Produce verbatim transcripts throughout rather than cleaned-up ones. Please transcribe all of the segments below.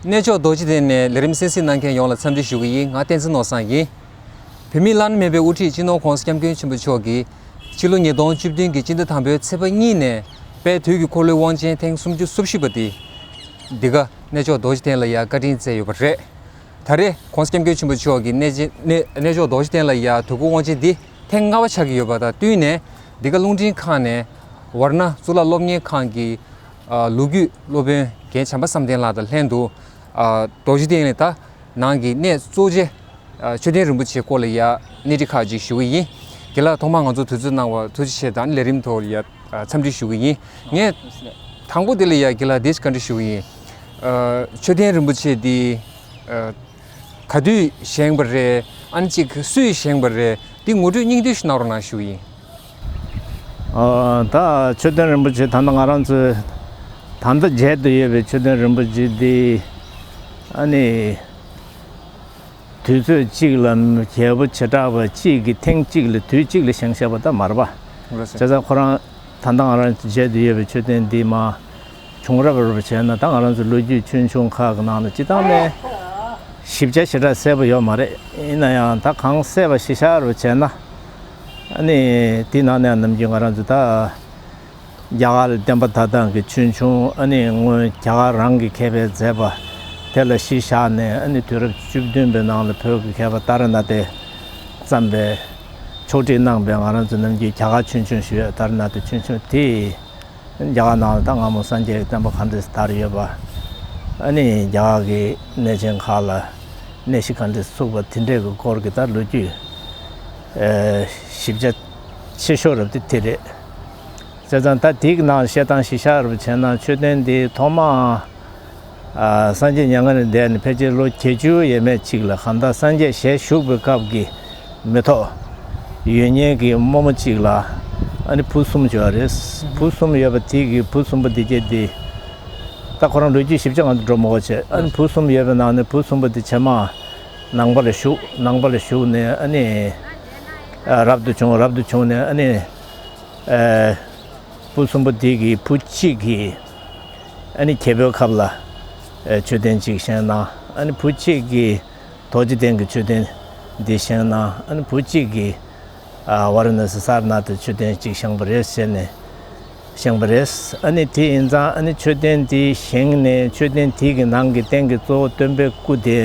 གནས་མཆོག་རྡོ་རྗེ་གདན་ནས་ལས་རིམ་གསན་གཟིགས་གནང་མཁན་ཡོངས་ལ་འཚམས་འདྲི་ཞུ་གི་ཡིན། ང་བསྟན་འཛིན་ནོར་བཟང་ཡིན། བོད་མིའི་བླ་ན་མེད་པའི་དབུ་ཁྲིད་སྤྱི་ནོར་༸གོང་ས་༸སྐྱབས་མགོན་ཆེན་པོ་མཆོག་གིས་ཕྱི་ལོ་ཉིས་སྟོང་བཅུ་བདུན་གྱི་སྤྱི་ཟླ་དང་པོའི་ཚེས་པ་གཉིས་ནས་དཔལ་དུས་ཀྱི་འཁོར་ལོའི་དབང་ཆེན་ཐེངས་སུམ་ཅུ་སོ་བཞི་པ་དེ་འདི་ག་གནས་མཆོག་རྡོ་རྗེ་གདན་ལ་ཡར་བཀའ་དྲིན་སྩལ་ཡོད་པ་རེད། ད་རེས་༸གོང་ས་༸སྐྱབས་མགོན་ཆེན་པོ་མཆོག་གིས་གནས་ཆེན་གནས་གནས་མཆོག་རྡོ་རྗེ་གདན་ལ་ཡར་དུས་འཁོར་དབང་ཆེན་འདི་ཐེངས་ལྔ་པ་ཆགས་ཀྱི་ཡོད་པ་དང་བསྟུན་ནས། འདི་ག་རླུང་འཕྲིན་ཁང་ནས་ཝར་ན་གཙུག་ལག་སློབ་གཉེར་ཁང་གི་ཨ་ལོ་རྒྱུས་སློབ་དཔོན་རྒན་བྱམས་པ་བསམ་གཏན་ལགས་དང་ལྷན་དུ་ཨ་རྡོ་རྗེ་གདན་ལ་ད་ནང་གི་གནས་གཙོ་ཆེ་ཨ་མཆོད་རྟེན་རིན་པོ་ཆེ་སྐོར་ལ་ཡ་གནས་འདྲི་ཁག་ཅིག་ཞུ་གི་ཡིན། རྒན་ལགས་ཐོག་མར་ང་ཚོ་དུས་ཚོད་གནང་བར་ཐུགས་རྗེ་ཆེ་དང་ལས་རིམ་ཐོག་ལ་ཡ་ཨ་འཚམས་འདྲི་ཞུ་གི་ཡིན། ངས་དང་པོ་དེ་ལ་ཡ་རྒན་ལགས་འདི་བཀའ་འདྲི་ཞུ་གི་ཡིན། ཨ་མཆོད་རྟེན་རིན་པོ་ཆེ་འདི་ཨ་ག་དུས་བཞེངས་པ་རེད། ཨ་ནི་གཅིག་སུས་བཞེངས་པ་རེད། འདི་ངོ་སྤྲོད་སྙིང་བསྡུས་ཤིག་གནང་རོགས་གནང་ཞུ་གི་ཡིན། ཨ་ད་མཆོད་རྟེན་རིན་པོ་ཆེ་ད་ལྟ་ང་རང་ཚོའི་ད་ལྟ་མཇལ་དུ་ཡོད་པའི་མཆོད་རྟེན་རིན་པོ་ཆེ་འདི་ཨ་ནི་དུས་ཚོད་གཅིག་ལ་རྒྱལ་པོ་བྱེ་བྲག་པ་གཅིག་གིས་ཐེངས་གཅིག་ལ་དུས་གཅིག་ལ་བཞེངས་བཞག་པ་ད་མ་རེད་པ། ལགས་སོ། བྱས་ཙང་ཁོ་རང་ད་ལྟ་ང་རང་ཚོ་མཇལ་དུ་ཡོད་པའི་མཆོད་རྟེན་འདི་མ་བྱུང་རབས་རུ་བྱས་ན་ད་ང་རང་ཚོ་ལོ་རྒྱུས་ཆུང་ཆུང་ཁག་གི་ནང་ལ་སྤྱི་བཏང་ནས་ཞིབ་ཆ་ཞེ་དྲག་གསལ་པོ་ཡོད་མ་རེད། ཡིན་ན་ཡང་ད་གང་གསལ་བ་ཞིག་ཤར་རུ་བྱས་ན། ཨ་ནི་དེའི་ནང་ནས་ནམ་རྒྱུན་ང་རང་ཚོ་ད་རྒྱ་གར་ལ་བསྟན་པ་དར་སྟངས་ཀྱི་ཆུང་ཆུང་ཨ་ནི་སྔོན་རྒྱ་གར་རང་གིས་མཁས་པས་མཛད་པ་དེ་ལ་གཞི་བཞག་ནས། ཨ་ནི་དུས་རབས་བཅུ་བདུན་པའི་ནང་ལ་བོད་ཀྱི་མཁས་པ་ཏཱ་ར་ནཱ་ཐས་བརྩམས་པའི་ཕྱོགས་སྒྲིག་གནང་པའི་ང་རང་ཚོ་ནམ་རྒྱུན་རྒྱ་གར་ཆུང་ཆུང་ཞུ་ཡ་ཏཱ་ར་ནཱ་ཐ་ཆུང་ཆུང་དེ། རྒྱ་གར་ནང་ལ་ད་སྔ་མོ་སངས་རྒྱས་ཀྱི་བསྟན་པ་ག་འདྲས་དར་ཡོད་པ། ཨ་ནི་རྒྱ་གར་གྱི་གནས་ཆེན་ཁག་ལ་གནས་གཞི་ག་འདྲས་ཚུགས་པ་དེ་འདྲས་ཀྱི་སྐོར་གྱི་ད་ལོ་རྒྱུས་ཨེ་ཞིབ་ཆ་ཆེ་ཤོས་རབ་དེ་དེ་རེད། བྱས་ཙང་ད་དེའི་ནང་བཤད་སྟངས་ཤིག་ཤར་རུ་བྱས་ན་མཆོད་རྟེན་འདི་ཐོག་མ། ཨ་སངས་རྒྱས་མྱ་ངན་ལས་འདས་ནས་ཕལ་ཆེར་ལོ་བརྒྱད་ཅུ་ཡས་མས་ཅིག་ལ་གང་ལྟར་སངས་རྒྱས་ཞལ་བཞུགས་པའི་སྐབས་ཀྱི་མི་ཐོག་ཡོད་མཁན་གྱི་རྨོ་མོ་གཅིག་ལ་ཨ་ནི་བུ་གསུམ་བྱུང་བ་རེད། བུ་གསུམ་ཡོད་པ་དེ་གི་བུ་གསུམ་པོ་དེ་གྱད་དེ་ད་ཁོ་རང་ལོ་རྒྱུས་ཞིབ་ཆ་ང་ཚོ་འགྲོ་མི་དགོས་བྱས། ཨ་ནི་བུ་གསུམ་ཡོད་པའི་ནང་ནས་བུ་གསུམ་པོ་དེ་ཕྱི་མ་ནང་པ་ལ་ཞུགས། ནང་པ་ལ་ཞུགས་ནས་ཨ་ནི་ཨ་རབ་ཏུ་བྱུང་། རབ་ཏུ་བྱུང་ནས་ཨ་ནི་ཨ་བུ་གསུམ་པོ་དེ་གི་བུ་གཅིག་གིས་ཨ་ནི་རྒྱལ་པོའི་ཁབ་ལ་ཨེ་མཆོད་རྟེན་གཅིག་བཞེངས་གནང་། ཨ་ནི་བུ་གཅིག་གིས་རྡོ་རྗེ་གདན་གྱི་མཆོད་རྟེན་འདི་བཞེངས་གནང་། ཨ་ནི་བུ་གཅིག་གིས་ཨ་ཝཱ་ར་ཎ་སི་སཱ་ར་ནཱ་ཐ་མཆོད་རྟེན་གཅིག་བཞེངས་པ་རེད་ཟེར་ནས་བཞེངས་པ་རེད། ཨ་ནི་དེ་ཡིན་ཙང་ཨ་ནི་མཆོད་རྟེན་འདི་བཞེངས་ནས་མཆོད་རྟེན་དེ་གི་ནང་གི་རྟེན་གྱི་གཙོ་བོ་སྟོན་པའི་སྐུ་དེ་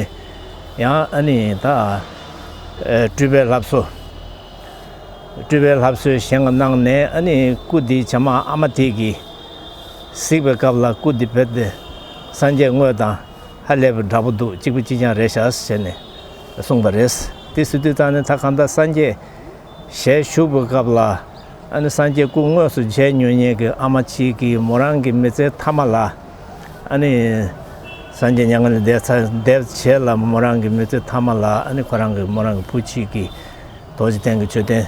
ཡང་ཨ་ནི་ད་ཨེ་སྤྲུལ་པའི་ལྷ་བཟོ། སྤྲུལ་པའི་ལྷ་བཟོས་བཞེངས་གནང་ནས། ཨ་ནི་སྐུ་འདི་བྱམས་མ་ཨ་མ་དེ་གིས་གཟིགས་པའི་སྐབས་ལ་སྐུ་འདི་རྦད་དེ་སངས་རྒྱས་དངོས་དང་ཧ་ལས་པའི་འདྲ་པོ་འདུག་གཅིག་པ་གཅིག་རྐྱང་རེད་ཤག་ཟེར་ནས་གསུངས་པ་རེད། དེ་ཟེར་དུས་ཙང་ནས་ད་གང་ལྟར་སངས་རྒྱས་ཞལ་བཞུགས་པའི་སྐབས་ལ་ཨ་ནི་སངས་རྒྱས་སྐུ་དངོས་སུ་མཇལ་མྱོང་མཁན་གྱི་ཨ་མ་གཅིག་གིས་མོ་རང་གི་མི་ཚེ་མཐའ་མ་ལ་ཨ་ནི་སངས་རྒྱས་མྱ་ངན་ལས་འདས་ཚར་འདས་རྗེས་ལ་མོ་རང་གི་མི་ཚེ་མཐའ་མ་ལ་ཨ་ནི་ཁོ་རང་གི་མོ་རང་གི་བུ་གཅིག་གིས་རྡོ་རྗེ་གདན་གྱི་མཆོད་རྟེན།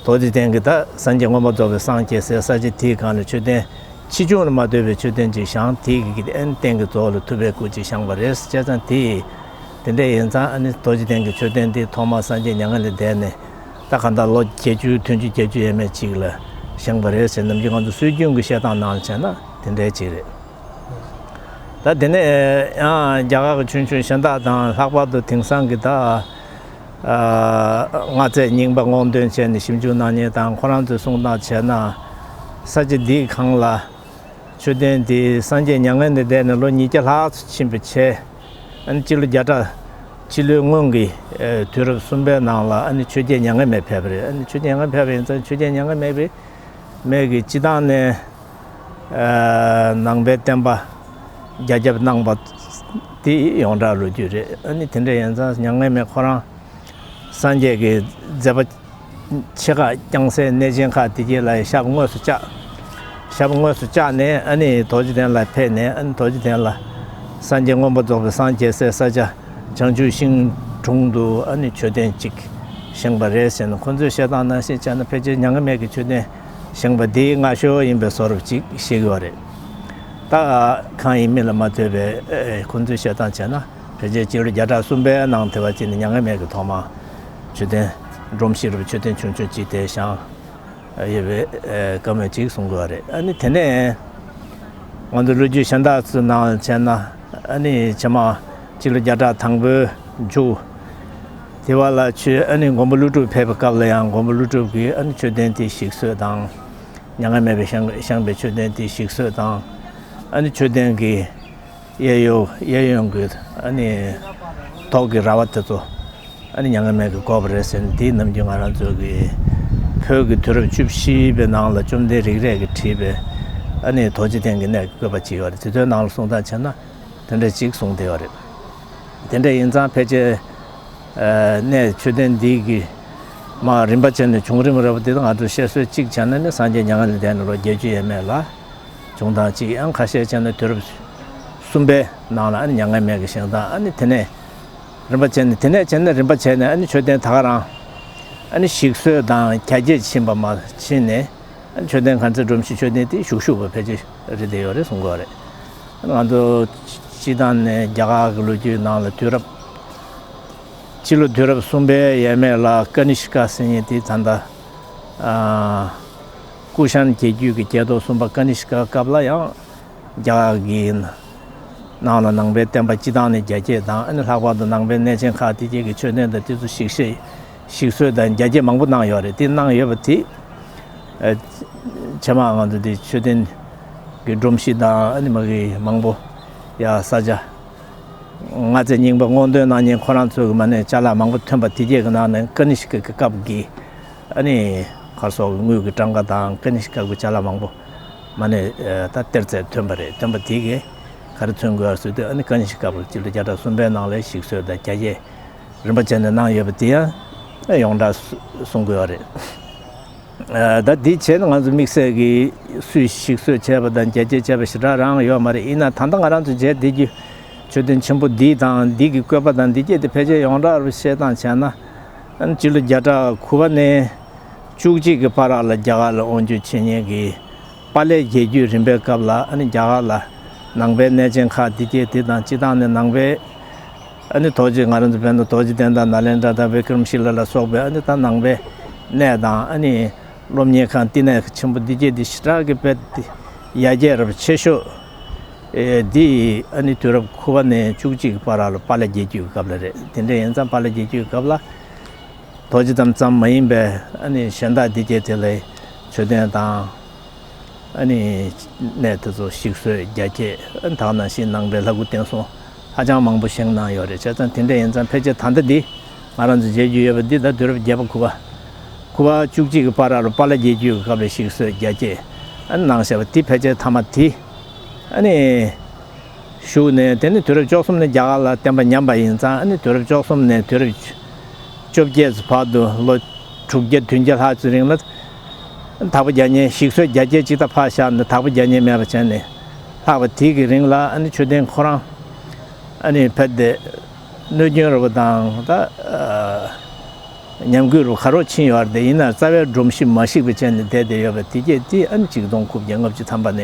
རྡོ་རྗེ་གདན་གྱི་ད་སངས་རྒྱས་མངོན་པར་རྫོགས་པའི་སངས་རྒྱས་སའི་ས་ཆ་དེའི་སྒང་ལ་མཆོད་རྟེན་ཆེ་ཆུང་ལ་མ་ལྟོས་པའི་མཆོད་རྟེན་ཅིག་བཞེངས། དེའི་གི་ཨན་རྟེན་གྱི་གཙོ་བོ་ལ་ཐུབ་པའི་སྐུ་ཅིག་བཞེངས་པ་རེད། བྱས་ཙང་དེ་དེ་འདྲ་ཡིན་ཙང་ཨ་ནི་རྡོ་རྗེ་གདན་གྱི་མཆོད་རྟེན་དེ་ཐོག་མར་སངས་རྒྱས་མྱ་ངན་ལས་འདས་ནས་ད་གང་ལྟར་ལོ་བརྒྱད་ཅུ་བདུན་ཅུ་བརྒྱད་ཅུ་ཡས་མས་ཅིག་ལ་བཞེངས་པ་རེད་ཟེར། ནམ་རྒྱུན་ང་ཚོ་སྲོལ་རྒྱུན་གྱི་བཤད་སྟངས་ནང་ལ་བྱས་ན་དེ་འདྲའི་ཅིག་རེད། ད་དེ་ནས་ཡང་རྒྱ་གར་གྱི་ཆུང་ཆུང་གཞན་དག་དང་ལྷག་པར་དུ་དེང་སང་གི་ད་ཨ་སྔ་ཚད་རྙིང་པ་སྔོག་འདོན་བྱས་ནས་ཞིབ་འཇུག་གནང་མཁན་དང་ཁོ་རང་ཚོས་གསུངས་སྟངས་བྱས་ན། ས་ཆ་འདིའི་སྒང་ལ་མཆོད་རྟེན་འདི་སངས་རྒྱས་མྱ་ངན་ལས་འདས་ནས་ལོ་ཉིས་བརྒྱ་ལྷག་ཙམ་ཕྱིན་པའི་ཆེད། ཨ་ནི་སྤྱི་ལོ་བརྒྱ་ཕྲག་སྤྱི་ལོའི་སྔོན་གྱི་ཨ་དུས་རབས་གསུམ་པའི་ནང་ལ་ཨ་ནི་ཆོས་རྒྱལ་མྱ་ངན་མེད་ཕེབས་པ་རེད། ཨ་ནི་ཆོས་རྒྱལ་མྱ་ངན་ཕེབས་པ་ཡིན་ཙང་ཆོས་རྒྱལ་མྱ་ངན་མེད་པའི་མེད་ཀྱི་སྤྱི་བཏང་ནས་ཨ་ནང་པའི་བསྟན་པ་རྒྱ་ཁྱབ་གནང་བ་དེ་ཡོངས་གྲགས་ལོ་རྒྱུས་རེད། ཨ་ནི་དེ་འདྲ་ཡིན་ཙང་མྱ་ངན་མེད་ཁོ་རང་སངས་རྒྱས་ཀྱི་མཛད་པ་ཆེ་ཁག་བསྐྱངས་སའི་གནས་ཆེན་ཁག་དེ་གྱད་ལ་ཞབས་དངོས་སུ་བཅགས། ཞབས་དངོས་སུ་བཅགས་ནས་ཨ་ནི་རྡོ་རྗེ་གདན་ལ་ཕེབས་ནས། ཨ་ནི་རྡོ་རྗེ་གདན་ལ་སངས་རྒྱས་མངོན་པར་རྫོགས་པའི་སངས་རྒྱས་སའི་ས་ཆ་བྱང་ཆུབ་ཤིང་དྲུང་དུ་ཨ་ནི་མཆོད་རྟེན་གཅིག་བཞེངས་པ་རེད་ཟེར་ནས། ཁོ་ཚོས་བཤད་སྟངས་ནང་བཞིན་བྱས་ན་ཕལ་ཆེར་མྱ་ངན་མེད་ཀྱི་མཆོད་རྟེན་བཞེངས་པ་འདི་སྔ་ཤོས་ཡིན་པའི་བཟོ་འདྲ་ཅིག་བཤད་ཀྱི་ཡོད་རེད། ད་གང་ཡིན་མིན་ལ་མ་ལྟོས་པའི་ཨེ་ཁོ་ཚོས་བཤད་སྟངས་བྱས་ན་ཕལ་ཆེར་སྤྱི་ལོ་བརྒྱ་ཕྲག་གསུམ་པའི་ནང་དེ་བ་ཅིག་ནས་མྱ་ངན་མེད་ཀྱི་ཐོག་མ་མཆོད་རྟེན་སྒྲོམ་གཞི་རུ་མཆོད་རྟེན་ཆུང་ཆུང་གཅིག་དེ་བཞེངས་ཡོད་པའི་ཨེ་བཀའ་མོལ་ཅིག་གསུང་གི་ཡོད་རེད། ཨ་ནི་དེ་ནས་ང་ཚོ་ལོ་རྒྱུས་གཞན་དག་ཚོའི་ནང་བྱས་ན། ཨ་ནི་ཕྱི་མ་སྤྱི་ལོ་བརྒྱ་ཕྲག་དང་པོའི་མཇུག་དེ་བ་ལ་ཆོས་ཨ་ནི་མགོན་པོ་ཀླུ་སྒྲུབ་ཕེབས་པའི་སྐབས་ལ་ཡང་མགོན་པོ་ཀླུ་སྒྲུབ་ཀྱིས་ཨ་ནི་མཆོད་རྟེན་དེ་ཞིག་གསོས་དང་། མྱ་ངན་མེད་པའི་བཞེངས་བཞེངས་པའི་མཆོད་རྟེན་དེ་ཞིག་གསོས་དང་། ཨ་ནི་མཆོད་རྟེན་གྱི་གཡས་གཡོན་གཡས་གཡོན་གྱི་ཨ་ནི་ཐོག་གི་ར་བ་དེ་ཚོ་ཨ་ནི་མྱ་ངན་མེད་ཀྱིས་བསྐོར་བ་རེད་ཟེར་ནས། དེའི་ནམ་རྒྱུན་ང་རང་ཚོ་གི་བོད་ཀྱི་དུས་རབས་བཅུ་བཞི་པའི་ནང་ལ་བཅོམ་ལྡན་རིག་རལ་གྱིས་བྲིས་པའི་ཨ་ནི་རྡོ་རྗེ་གདན་གྱི་གནས་ཀྱི་བཀོད་པ་ཅིག་ཡོད་རེད། དེ་ཚོའི་ནང་ལ་གསུང་སྟངས་བྱས་ན་དེ་འདྲ་ཅིག་གསུངས་བསྡད་ཡོད་རེད། དེ་འདྲ་ཡིན་ཙང་ཕལ་ཆེར་ཨ་གནས་མཆོད་རྟེན་འདི་གི་མ་རིམ་པ་བྱས་ནས་བྱུང་རིམ་རེད་པ། དེ་ང་ཚོ་བཤད་སྲོལ་གཅིག་བྱས་ན་ནི་སངས་རྒྱས་མྱ་ངན་ལས་འདས་ནས་ལོ་བརྒྱད་ཅུ་ཡས་མས་ལ་བྱུང་སྟངས་གཅིག། ཡང་ཁ་ཤས་བྱས་ན་དུས་རབས་གསུམ་པའི་ནང་ལ་ཨ་ནི་མྱ་ངན་མེད་ཀྱིས་བཞེངས་སྟངས། ཨ་ནི་དེ་ནས་རིམ་པ་བྱས་ནས་དེ་ནས་བྱས་ནས་རིམ་པ་བྱས་ནས་ཨ་ནི་མཆོད་རྟེན་ད་ག་རང་ཨ་ནི་ཞིག་གསོས་དང་རྒྱ་སྐྱེད་ཕྱིན་པ་མ་ཕྱིན་ནས། མཆོད་རྟེན་མཁར་རྩེ་སྒྲོམ་གཞི་མཆོད་རྟེན་དེ་ཞུགས་ཞུགས་པ་ཕལ་ཆེར་རེད་བསྡད་ཡོད་རེད་གསུང་གི་ཡོད་རེད། ང་ཚོ་སྤྱི་བཏང་ནས་རྒྱ་གར་གྱི་ལོ་རྒྱུས་ནང་ལ་དུས་རབས་སྤྱི་ལོ་དུས་རབས་གསུམ་པའི་ཡས་མས་ལ་ཀ་ནི་ཤི་ཀ་ཟེར་མཁན་དེ་ད་ལྟ་ཨ་ཀུ་ཤ་ན་རྒྱལ་རྒྱུད་ཀྱི་རྒྱལ་ཐོག་གསུམ་པ་ཀ་ནི་ཤི་ཀ་སྐབས་ལ་ཡང་རྒྱ་གར་གྱི་ནང་ལ་ནང་པའི་བསྟན་པ་སྤྱི་བཏང་ནས་རྒྱ་སྐྱེད་དང་། ཨ་ནི་ལྷག་པར་དུ་ནང་པའི་གནས་ཆེན་ཁག་དེ་གྱད་ཀྱི་མཆོད་རྟེན་དང་དེ་ཚོ་ཞིག་གསོས་ཞིག་གསོས་དང་རྒྱ་སྐྱེད་མང་པོ་གནང་ཡོད་རེད། དེ་གནང་ཡོད་པ་དེ་ཨ་ཕྱི་མ་ང་ཚོ་དེ་མཆོད་རྟེན་གྱི་སྒྲོམ་གཞི་དང་ཨ་ནི་མ་གི་མང་པོ་ཡ་ས་ཆ་མངའ་མཛད་རྙིང་པ་སྔོག་འདོན་གནང་མཁན་ཁོ་རང་ཚོ་གི་མ་ནས་ཅ་ལག་མང་པོ་ཐོན་པ་དེ་གྱད་ཀྱི་ནང་ནས་ཀ་ནི་ཤི་ཀ་གི་སྐབས་ཀྱི་ཨ་ནི་ག་རེ་ཟེར་དགོས་རེད། དངུལ་གྱི་ཊམ་ཀ་དང་ཀ་ནི་ཤི་ཀ་གི་ཅ་ལག་མང་པོ་མ་ནས་ཨ་ད་གཏེར་རྫས་ཐོན་པ་རེད། ཐོན་པ་དེ་གྱད་ག་རེ་མཚོན་དགོས་ཡོད་ཟེར་དུས། ཨ་ནི་ཀ་ནི་ཤི་ཀ་སྐབས་ལ་སྤྱི་ལོ་བརྒྱ་ཕྲག་གསུམ་པའི་ནང་ལ་ཞིག་གསོས་དང་རྒྱ་སྐྱེད་རིམ་པ་བྱས་ནས་གནང་ཡོད་པ་དེ་ཡང་ཡོངས་གྲགས་གསུང་གི་ཡོད་རེད། ཨ་ད་འདི་བྱས་ན་ང་ཚོ་དམིགས་བསལ་གྱི་སུས་ཞིག་གསོས་བྱས་པ་དང་རྒྱ་སྐྱེད་བྱས་པ་ཞེ་དྲག་རང་ཡོད་མ་རེད། ཡིན་ན་ད་ལྟ་ང་རང་ཚོ་མཇལ་བསྡད་རྒྱུ་མཆོད་རྟེན་ཆེན་པོ་འདི་དང་འདི་གི་བཀོད་པ་དང་འདི་གྱད་དེ་ཕལ་ཆེར་ཡོངས་གྲགས་རུ་བཤད་སྟངས་བྱས་ན། ཨ་ནི་སྤྱི་ལོ་བརྒྱ་ཕྲག་དགུ་པ་ནས་བཅུ་གཅིག་གི་བར་ལ་རྒྱ་གར་ལ་དབང་བསྒྱུར་བྱེད་མཁན་གྱི་པཱ་ལའི་རྒྱལ་རྒྱུད་རིམ་པའི་སྐབས་ལ་ཨ་ནི་རྒྱ་གར་ལ་ནང་པའི་གནས་ཆེན་ཁག་འདི་གྱད་དེ་དང་སྤྱི་བཏང་ནས་ནང་པའི་ཨ་ནི་རྡོ་རྗེ་ང་རང་ཚོ་བོད་ནང་རྡོ་རྗེ་གདན་དང་ནཱ་ལེནྡྲ་དང་བི་ཀྲ་མ་ཤི་ལ་ལ་སོགས་པའི་ཨ་ནི་ད་ནང་པའི་གནས་དང་ཨ་ནི་སློབ་གཉེར་ཁང་བསྟི་གནས་ཆེན་པོ་འདི་གྱད་འདི་ཞེ་དྲག་གི་དཔེ་ཡར་རྒྱས་རབས་ཆེ་ཤོས་ཨེ་འདི་ཨ་ནི་དུས་རབས་དགུ་པ་ནས་བཅུ་གཅིག་གི་བར་ལ་པཱ་ལའི་རྒྱལ་རྒྱུད་ཀྱི་སྐབས་ལ་རེད། དེ་འདྲ་ཡིན་ཙང་པཱ་ལའི་རྒྱལ་རྒྱུད་ཀྱི་སྐབས་ལ་རྡོ་རྗེ་གདན་ཙམ་མ་ཡིན་པའི་ཨ་ནི་གཞན་དག་འདི་གྱད་དེ་ལ་མཆོད་རྟེན་དང་ཨ་ནི་གནས་དེ་ཚོ་ཞིག་གསོས་རྒྱ་སྐྱེད། ཨ་ནི་ད་ག་ནང་བཞིན་ནང་པའི་ལྷ་སྐུ་བསྟན་སྲུང་ཧ་ཅང་མང་པོ་བཞེངས་གནང་ཡོད་རེད། བྱས་ཙང་དེ་འདྲ་ཡིན་ཙང་ཕལ་ཆེར་ད་ལྟ་འདི་ང་རང་ཚོ་མཇལ་རྒྱུ་ཡོད་པ་འདི་ད་དུས་རབས་བརྒྱད་པ་དགུ་པ་དགུ་པ་བཅུ་གཅིག་གི་བར་ལ་པཱ་ལའི་རྒྱལ་རྒྱུད་ཀྱི་སྐབས་ལ་ཞིག་གསོས་རྒྱ་སྐྱེད་ཨ་ནི་གནང་བཞག་པ་དེ་ཕལ་ཆེར་མཐའ་མ་དེ་ཨ་ནི་བཞུགས་ནས། དེ་ནི་དུས་རབས་བཅུ་གསུམ་ནས་རྒྱ་གར་ལ་བསྟན་པ་ཉམས་པ་ཡིན་ཙང་། ཨ་ནི་དུས་རབས་བཅུ་གསུམ་ནས་དུས་རབས་བཅོ་བརྒྱད་ཙམ་བར་དུ་ལོ་དྲུག་བརྒྱ་བདུན་བརྒྱ་ལྷག་ཙམ་རིང་ལ་དག་པ་རྒྱ་སྙན་ཞིག་གསོས་རྒྱ་སྐྱེད་ཅིག་ད་ཕར་བཞག་ནས་དག་པ་རྒྱ་སྙན་མེད་པ་བྱས་ནས་ལྷག་པ་དེ་གི་རིང་ལ་ཨ་ནི་མཆོད་རྟེན་ཁོ་རང་ཨ་ནི་ཕེབས་ཏེ་གནོད་སྐྱོན་རུ་བ་དང་ད་ཉམས་རྒུད་རུ་ག་རོ་ཕྱིན་ཡོད་རེད། ཡིན་ན་རྩ་བའི་སྒྲོམ་གཞི་མ་ཞིག་པ་བྱས་ནས་བསྡད་བསྡད་ཡོད་པ་དེ་གྱད་དེ་ཨ་ནི་ཆིག་སྟོང་དགུ་བརྒྱ་ལྔ་བཅུ་ཐམ་པ་ནས།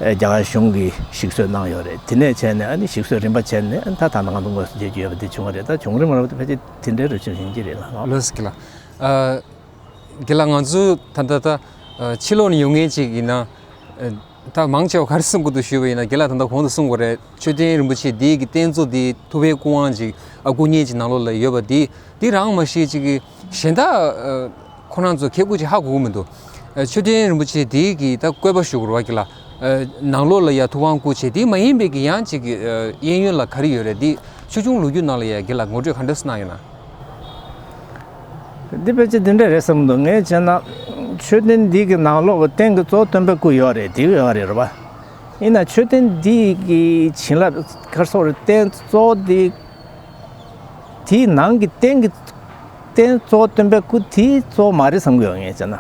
ཨེ་རྒྱ་གར་གཞུང་གིས་ཞིག་གསོས་གནང་ཡོད་རེད། དེ་ནས་བྱས་ནས་ཨ་ནི་ཞིག་གསོས་རིམ་པ་བྱས་ནས་ཨ་ནི་ད་ད་ང་ཚོ་དངོས་སུ་མཇལ་རྒྱུ་ཡོད་པ་དེ་བྱུང་བ་རེད། ད་བྱུང་རིམ་རབ་ཏུ་ཕལ་ཆེར་དེ་འདྲའི་རུ་ཆེན་ཡིན་གྱི་རེད་ལ། ལགས་སོ། དགེ་ལགས། ཨ་དགེ་ལགས་ང་ཚོ་ད་ལྟ་ད་ཨ་ཕྱི་ལོགས་ནས་ཡོང་མཁན་ཅིག་ཡིན་ན། ཨ་ད་མང་ཆེ་བ་ག་རེ་གསུང་གི་འདུག་ཞུས་པ་ཡིན་ན། དགེ་ལགས་ད་ལྟ་གོང་དུ་གསུངས་པ་རེད། མཆོད་རྟེན་རིན་པོ་ཆེ་འདི་གི་རྟེན་གཙོ་འདི་ཐུབ་པའི་སྐུ་དབང་ཅིག་ཨ་སྐུ་བརྙན་ཅིག་ནང་ལོགས་ལ་ཡོད་པ་འདི་འདི་རང་མ་ཤེས་ཅིག་གི་གཞན་དག་ཨ་ཁོ་རང་ཚོ་ཁྱེད་སྐུ་ཅིག་ཧ་གོ་གི་མི་འདུག་ཨ་མཆོད་རྟེན་རིན་པོ་ཆེ་འདི་གི་ད་བཀོད་པ་ཞུ་དགོས་རེད་པ། དགེ་ལགས། ཨ་ནང་ལོགས་ལ་ཡ་ཐུབ་དབང་སྐུ་ཆེ་འདི་མ་ཡིན་པའི་གི་ཡང་ཅིག་གི་ཨ་གཡས་གཡོན་ལ་ག་རེ་ཡོད་རེད། འདི་ཆོས་འབྱུང་ལོ་རྒྱུས་ནང་ལ་ཡ་དགེ་ལགས་ངོ་སྤྲོད་ག་འདྲ་སེ་གནང་ཡོད་ན། འདི་ཕལ་ཆེར་འདི་འདྲ་རེད་བསམ་འདུག་ངས་བྱས་ན་མཆོད་རྟེན་འདི་གི་ནང་ལོགས་ཀྱི་རྟེན་གྱི་གཙོ་བོ་སྟོན་པའི་སྐུ་ཡོད་རེད། དེ་ཡོད་རེད་རེད་པ། ཡིན་ན་མཆོད་རྟེན་འདི་གི་བྱིན་རླབས་ག་རེ་ཟེར་དགོས་རེད། རྟེན་གཙོ་བོ་འདི་དེའི་ནང་གི་རྟེན་གྱི་རྟེན་གཙོ་བོ་སྟོན་པའི་སྐུ་དེ་གཙོ་བོ་མ་རེད་བསམ་གྱི་ཡོད། ངས་བྱས་ན་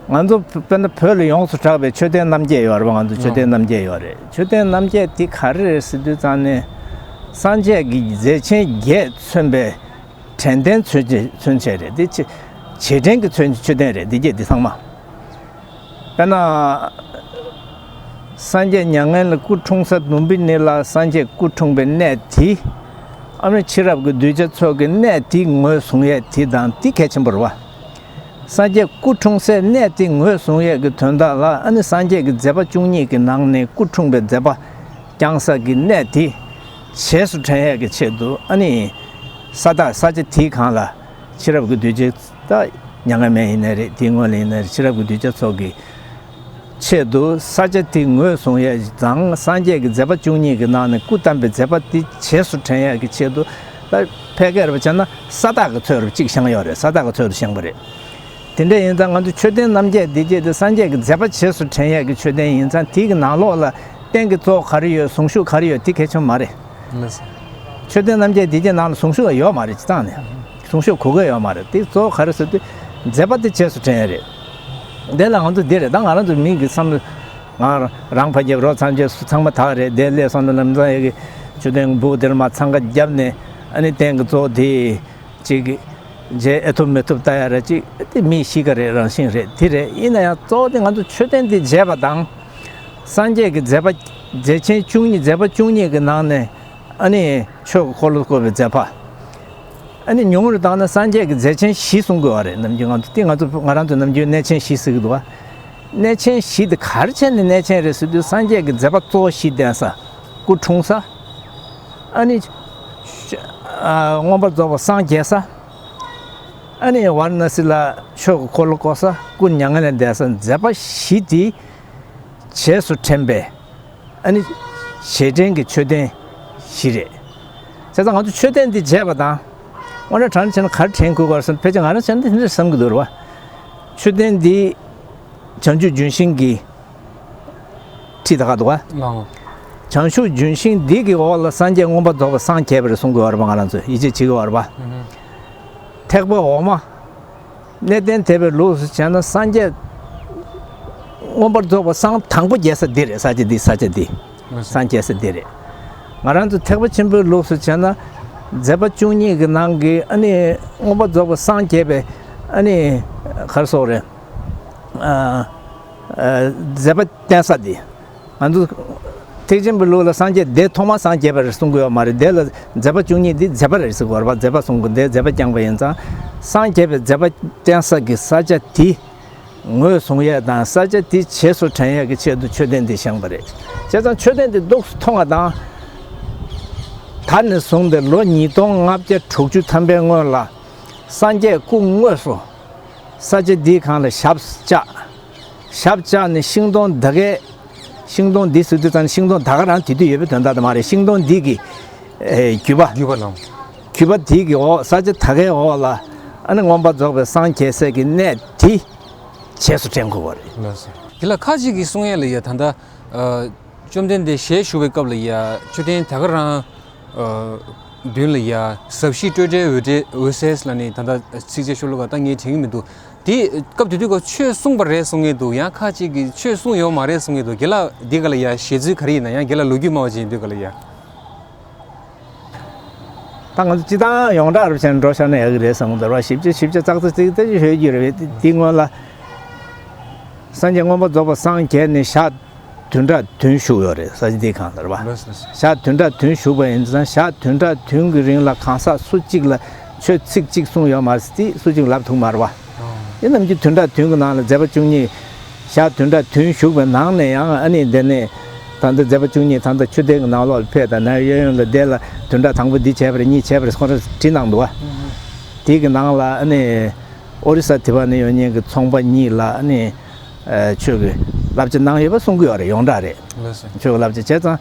ང་ཚོ་དཔེར་ན་བོད་ལ་ཡོངས་སུ་གྲགས་པའི་མཆོད་རྟེན་རྣམ་བརྒྱད་ཡོད་རེད་པ། ང་ཚོ་མཆོད་རྟེན་རྣམ་བརྒྱད་ཡོད་རེད། མཆོད་རྟེན་རྣམ་བརྒྱད་དེ་ག་རེ་རེད་ཟེར་དུས་ཙང་ནས་སངས་རྒྱས་ཀྱི་མཛད་ཆེན་བརྒྱད་མཚོན་པའི་དྲན་རྟེན་མཚོན་བྱེད་མཚོན་བྱེད་རེད། འདི་ཆེ་རྗེས་དྲན་གྱི་མཚོན་མཆོད་རྟེན་རེད། འདི་བརྒྱད་འདི་ཚང་མ། དཔེར་ན། སངས་རྒྱས་མྱ་ངན་ལས་སྐུ་འཁྲུངས་ས་ལུམ་བི་ནི་ལ་སངས་རྒྱས་སྐུ་འཁྲུངས་པའི་གནས་དེ། ཨ་ནི་ཕྱི་རབས་ཀྱི་གདུལ་བྱ་ཚོ་གི་གནས་དེ་ངོས་བཟུང་ཡས་དེ་དང་དེ་གལ་ཆེན་པོ་རེད་པ། སངས་རྒྱས་སྐུ་འཁྲུངས་སའི་གནས་དེ་ངོས་བཟུང་ཡས་ཀྱི་དོན་དག་ལ་ཨ་ནི་སངས་རྒྱས་ཀྱི་མཛད་པ་བཅུ་གཉིས་ཀྱི་ནང་ནས་སྐུ་འཁྲུངས་པའི་མཛད་པ་ བསྐྱང་ས་གི་གནས་དེ་བྱེས་སུ་དྲན་ཡས་ཀྱི་ཆེད་དུ། ཨ་ནི་ས་བདག་ས་ཆ་དེའི་སྒང་ལ་ཕྱི་རབས་ཀྱི་གདུལ་བྱ། ད་མྱ་ངན་མེད་ཡིན་ནའི་རེད། དེའི་སྔོན་ལ་ཡིན་ནའི་རེད། ཕྱི་རབས་ཀྱི་གདུལ་བྱ་ཚོ་གི་ཆེད་དུ་ས་ཆ་དེ་ངོས་བཟུང་ཡས་དང་། སངས་རྒྱས་ཀྱི་མཛད་པ་བཅུ་གཉིས་ཀྱི་ནང་ནས་སྐུ་བལྟམས་པའི་མཛད་པ་དེ་བྱེས་སུ་དྲན་ཡས་ཀྱི་ཆེད་དུ། ད་ཕལ་སྐད་རུ་བྱས་ན་ས་བདག་གི་ཚོད་རུ་གཅིག་བཞེངས་ཡོད་རེད། ས་བདག་གི་ཚོད་དུ་བཞེངས་པ་རེད། དེ་འདྲ་ཡིན་ཙང་ང་ཚོ་མཆོད་རྟེན་རྣམ་བརྒྱད་འདི་བཅས་དེ་སངས་རྒྱས་ཀྱི་མཛད་པ་བྱེས་སུ་དྲན་ཡས་ཀྱི་མཆོད་རྟེན་ཡིན་ཙང་། དེའི་གི་ནང་ལོགས་ལ་རྟེན་གྱི་གཙོ་བོ་ག་རེ་ཡོད། གཟུངས་གཞུག་ག་རེ་ཡོད། དེ་གལ་ཆེན་པོ་མ་རེད། ལགས་སོ། མཆོད་རྟེན་རྣམ་བརྒྱད་འདི་གྱི་ནང་ལ་གཟུངས་གཞུག་ཡོད་མ་རེད། སྤྱིར་བཏང་ནས་གཟུངས་གཞུག་གོ་གི་ཡོད་མ་རེད། དེ་གཙོ་བོ་ག་རེ་ཟེར་དུས་མཛད་པ་དེ་བྱེས་སུ་དྲན་ཡས་རེད། དེ་ལ་ང་ཚོ་འདི་རེད། ད་ང་རང་ཚོ་མི་གི་བསམ་བློ། ང་རང་ཕ་རྒྱབ་རོགས་ཚང་རྗེས་སུ་ཚང་མ་དག་རེད། དེ་སླེབས་སོང་ན་ལམ་སང་ཡ་གི་མཆོད་རྟེན་སྦུག་དེར་མར་འཚང་ཁ་བརྒྱབ་ནས། ཨ་ནི་རྟེན་གྱི་གཙོ་བོ་དེ་ཅིག་མཇལ་ཨེ་ཐུབ་མི་ཐུབ་ལྟ་ཡ་ར་ཅིག་དེ་མི་གཤིས་ཀ་རེད། རང་བཞིན་རེད། དེ་རེད། ཡིན་ན་ཡང་གཙོ་བོ་དེ་ང་ཚོ་མཆོད་རྟེན་དེ་མཇལ་བ་དང་། སངས་རྒྱས་ཀྱི་མཛད་པ་མཛད་ཆེན་བཅུ་གཉིས། མཛད་པ་བཅུ་གཉིས་ཀྱི་ནང་ནས་ཨ་ནི་ཆོས་ཀྱི་འཁོར་ལོ་བསྐོར་བའི་མཛད་པ། ཨ་ནི་ཉུང་རུ་བཏང་ན་སངས་རྒྱས་ཀྱི་མཛད་ཆེན་བཞི་གསུང་གི་ཡོད་རེད། ནམ་རྒྱུན་ང་ཚོ་དེ་ང་ཚོ་ང་རང་ཚོ་ནམ་རྒྱུན་གནས་ཆེན་བཞི་ཟེར་གི་འདུག་བ། གནས་ཆེན་བཞི་དེ་ག་རེ་བྱས་ནས་གནས་ཆེན་རེད་ཟེར་དུས། སངས་རྒྱས་ཀྱི་མཛད་པ་གཙོ་བོ་བཞི་བསྟན་ས། སྐུ་འཁྲུངས་ས། ཨ་ནི་ཨ་མངོན་པར་རྫོགས་པར་སངས་རྒྱས་ས། ཨ་ནི་ཝཱ་ར་ཎ་སི་ལ་ཆོས་ཀྱི་འཁོར་ལོ་བསྐོར་ས། སྐུ་མྱ་ངན་ལས་འདས་ས། མཛད་པ་བཞི་དེ་བྱེས་སུ་དྲན་པའི། ཨ་ནི་རྗེས་དྲན་གྱི་མཆོད་རྟེན་བཞི་རེད། བྱས་ཙང་ང་ཚོ་མཆོད་རྟེན་འདི་མཇལ་བ་དང་། དངོས་གནས་དྲང་གནས་བྱས་ན་ག་རེ་དྲན་དགོས་ཀྱི་ཡོད་རེད་ཟེར་ན། ཕལ་ཆེར་ང་རང་བྱས་ན་འདི་འདྲ་བསམ་གྱི་འདུག་རེད་བ། མཆོད་རྟེན་འདི་བྱང་ཆུབ་ལྗོན་ཤིང་གི་ཁྲི་ད་ག་འདུག་བ། ལགས། བྱང་ཆུབ་ལྗོན་ཤིང་འདི་གི་འོག་ལ་སངས་རྒྱས་མངོན་པར་རྫོགས་པར་སངས་རྒྱས་པ་རེད་གསུང་གི་ཡོད་རེད་བ། ང་རང་ཚོས་ཡིད་ཆེས་བྱེད་ཀྱི་ཡོད་རེད་བ། ཨུ་ཧུ། ཐེག་པ་འོག་མ། གནས་བརྟན་དད་པའི་ལུགས་སུ་བྱས་ན་སངས་རྒྱས་མངོན་པར་རྫོགས་པར་སངས་དང་པོ་རྒྱས་ས་འདི་རེད། ས་ཆ་འདི། ས་ཆ་འདི། སངས་རྒྱས་ས་འདི་རེད། ང་རང་ཚོ་ཐེག་པ་ཆེན་པོའི་ལུགས་སུ་བྱས་ན་མཛད་པ་བཅུ་གཉིས་ཀྱི་ནང་གི་ཨ་ནི་མངོན་པར་རྫོགས་པར་སངས་རྒྱས་པའི་ཨ་ནི་ག་རེ་ཟེར་དགོས་རེད། ཨ། ཨ། མཛད་པ་བསྟན་ས་འདི། ང་ཚོ་ཐེག་ཆེན་པའི་ལུགས་ལ་སངས་རྒྱས་འདི་ཐོག་མར་སངས་རྒྱས་པ་རེད་གསུང་གི་ཡོད་མ་རེད། དེ་ལ་མཛད་པ་བཅུ་གཉིས་འདི་མཛད་པ་རེད་ཟེར་གྱི་ཡོད་རེད་བ། མཛད་པ་གསུང་གི་འདི་མཛད་པ་བསྐྱངས་པ་ཡིན་ཙང་། སངས་རྒྱས་པའི་མཛད་པ་བསྟན་ས་གི་ས་ཆ་དེ་ངོས་བཟུང་ཡས་དང་། ས་ཆ་དེ་བྱེས་སུ་དྲན་ཡས་ཀྱི་ཆེད་དུ་མཆོད་རྟེན་འདི་བཞེངས་པ་རེད། བྱས་ཙང་མཆོད་རྟེན་འདི་འདུག་སེ་མཐོང་བ་དང་། ད་ནས་བཟུང་སྟེ་ལོ་ཉིས་སྟོང་ལྔ་བརྒྱ་དྲུག་ཅུ་ཐམ་པའི་སྔོན་ལ་སངས་རྒྱས་སྐུ་དངོས་སུ་ས་ཆ་འདིའི་སྒང་ལ་ཞབས་བཅགས། ཞབས་བཅགས་ནས་ཤིང་སྡོང་ད་གའི། ཤིང་སྡོང་འདི་ཟེར་དུས་ཙང་ཤིང་སྡོང་ད་ག་རང་དེ་དུས་ཡོད་པའི་དོན་དག་དེ་མ་རེད། ཤིང་སྡོང་འདི་གི་ཨེ་རྒྱུད་པ། རྒྱུད་པ་ལ། རྒྱུད་པ་དེ་གི་འོག། ས་ཆ་ད་གའི་འོག་ལ་ཨ་ནི་མངོན་པར་རྫོགས་པའི་སངས་རྒྱས་སའི་གི་གནས་དེ་བྱེས་སུ་དྲན་དགོས་པ་རེད། ལགས་སོ། དེ་ལ་ཁ་ཅིག་གིས་གསུང་ཡས་ལ་ཡ། ད་ལྟ་ཨ་བཅོམ་ལྡན་འདས་ཞལ་བཞུགས་པའི་སྐབས་ལ་ཡ་མཆོད་རྟེན་ད་ག་རང་། ཨ། མདུན་ལ་ཡ་ཟབ་ཞི་སྤྲོས་བྲལ་འོད་འདྲ་འོད་གསལ་ལབ་ནས་ད་ལྟ་ཚིགས་བཅད་ཤོ་ལོ་ཀ་ད་ངས་དྲན་གྱི་མི་འདུག་དེ་སྐབས་དེ་དུས་ཀ་ཆོས་གསུངས་པ་རེད་གསུང་གི་འདུག་ཡང་ཁ་ཅིག་གིས་ཆོས་གསུངས་ཡོད་མ་རེད་གསུང་གི་འདུག་རྒན་ལགས་འདི་ག་ལ་ཡ་བཞེད་ཚུལ་ག་རེ་ཡིན་ན། ཡང་རྒན་ལགས་ལོ་རྒྱུས་སྨྲ་བ་ཅིག་ཡིན་དུས་ག་ལ་ཡ། ད་ང་ཚོ་སྤྱིར་བཏང་ཡོངས་གྲགས་རུ་བྱས་ནས་འགྲོ་བཞག་ན་ཡག་གི་རེད་བསམ་གི་འདུག་ར། ཞིབ་ཆ་ཞིབ་ཆ་ཙག་ཙག་ཙིག་ཙིག་ཤོད་རྒྱུ་རེད་བས། དེ་དེའི་སྔོན་ལ་སངས་རྒྱས་མངོན་པར་རྫོགས་པར་སངས་རྒྱས་ནས་ཞག་བདུན་ཕྲག་བདུན་བཞུགས་ཡོད་རེད། ས་ཆ་འདིའི་སྒང་ལ་རེད་བ། ལགས་སོ། ཞག་བདུན་ཕྲག་བདུན་བཞུགས་པ་ཡིན་ཙང་། ཞག་བདུན་ཕྲག་བདུན་གྱི་རིང་ལ་གང་ཟག་སུ་གཅིག་ལ་ཆོས་ཚིག་གཅིག་གསུངས་ཡོད་མ་རེད་ཟེར་དེ་སུ་གཅིག་ལབ་ཐུབ་མ་རེད་བ། ཨོ། དེ་ནམ་རྒྱུན་བདུན་ཕྲག་བདུན་གྱི་ནང་ལ་མཛད་པ་བཅུ་གཉིས། ཞག་བདུན་ཕྲག་བདུན་བཞུགས་པའི་ནང་ནས་ཡང་ཨ་ནི་འདི་ནས་ད་ལྟ་མཛད་པ་བཅུ་གཉིས་ད་ལྟ་ཆུ་གཏེར་གྱི་ནང་ལོགས་ལ་ཕེབས། ད་ནཱ་གཡས་གཡོན་ལ་དེ་ལ་བདུན་ཕྲག་དང་པོ་འདི་བྱས་པ་རེད། གཉིས་བྱས་པ་རེད། ཁོ་རང་བྲིས་གནང་འདུག་བ། ཨུ་ཧུ། དེ་གི་ནང་ལ་ཨ་ནི་ཨོ་རི་ས་དེ་བ་ནས་ཡོང་མཁན་གྱི་ཚོང་པ་གཉིས་ལ་ཨ་ནི། ཨ། ཆོས་ཀྱི་བསླབ་བྱ་གནང་ཡོད་པ་གསུང་གི་ཡོད་རེད། ཡོངས་གྲགས་རེད། ལགས་སོ། ཆོས་ཀྱི་བསླབ་བྱ་བྱས་ཙང་།